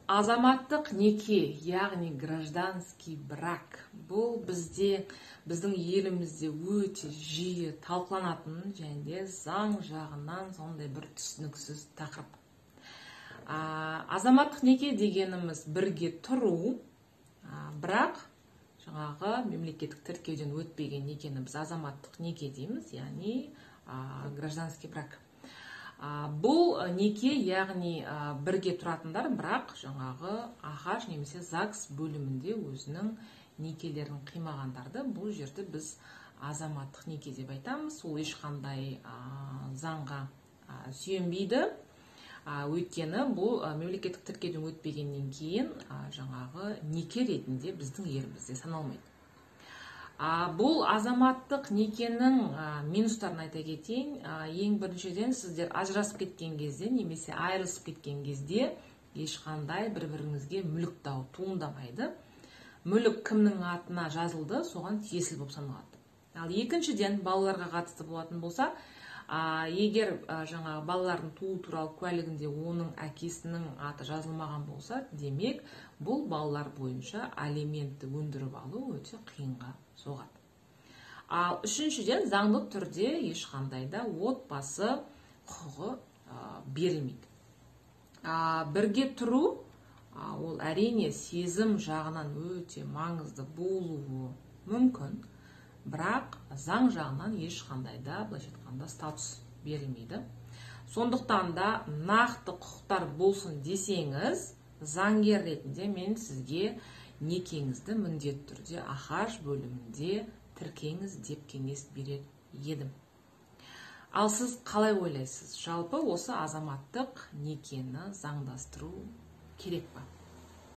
Азаматтық неке, яғни гражданский брак, бұл бізде, біздің елімізде өте жиі талқыланатын және де заң жағынан сондай бір түсініксіз тақырып. Азаматтық неке дегеніміз бірге тұру, бірақ жаңағы мемлекеттік тіркеуден өтпеген некені біз азаматтық неке дейміз, яғни гражданский брак. Бұл неке, яғни бірге тұратындар, бірақ жаңағы АХАЖ немесе ЗАГС бөлімінде өзінің некелерін қимағандарды бұл жерде біз азаматтық неке деп айтамыз. Ол ешқандай заңға сүйенбейді, өйткені бұл мемлекеттік тіркеуден өтпегеннен кейін жаңағы неке ретінде біздің елімізде саналмайды. Бұл азаматтық некенің минустарын айта кетейін. Ең біріншіден, сіздер ажырасып кеткен кезде немесе айырылысып кеткен кезде ешқандай бір-біріңізге мүлік дауы туындамайды. Мүлік кімнің атына жазылды, соған тиесілі болып саналады. Ал екіншіден, балаларға қатысты болатын болса, егер жаңағы балалардың туу туралы куәлігінде оның әкесінің аты жазылмаған болса, демек бұл балалар бойынша алиментті өндіріп алу өте қиынға соғады. Ал үшіншіден, заңды түрде ешқандай да отбасы құқығы берілмейді. Бірге тұру, ол әрине сезім жағынан өте маңызды болуы мүмкін, бірақ заң жағынан ешқандай да, былайша айтқанда, статус берілмейді. Сондықтан да нақты құқықтар болсын десеңіз, заңгер ретінде мен сізге некеңізді міндетті түрде АХАЖ бөлімінде тіркеңіз деп кеңес берер едім. Ал сіз қалай ойлайсыз? Жалпы осы азаматтық некені заңдастыру керек па?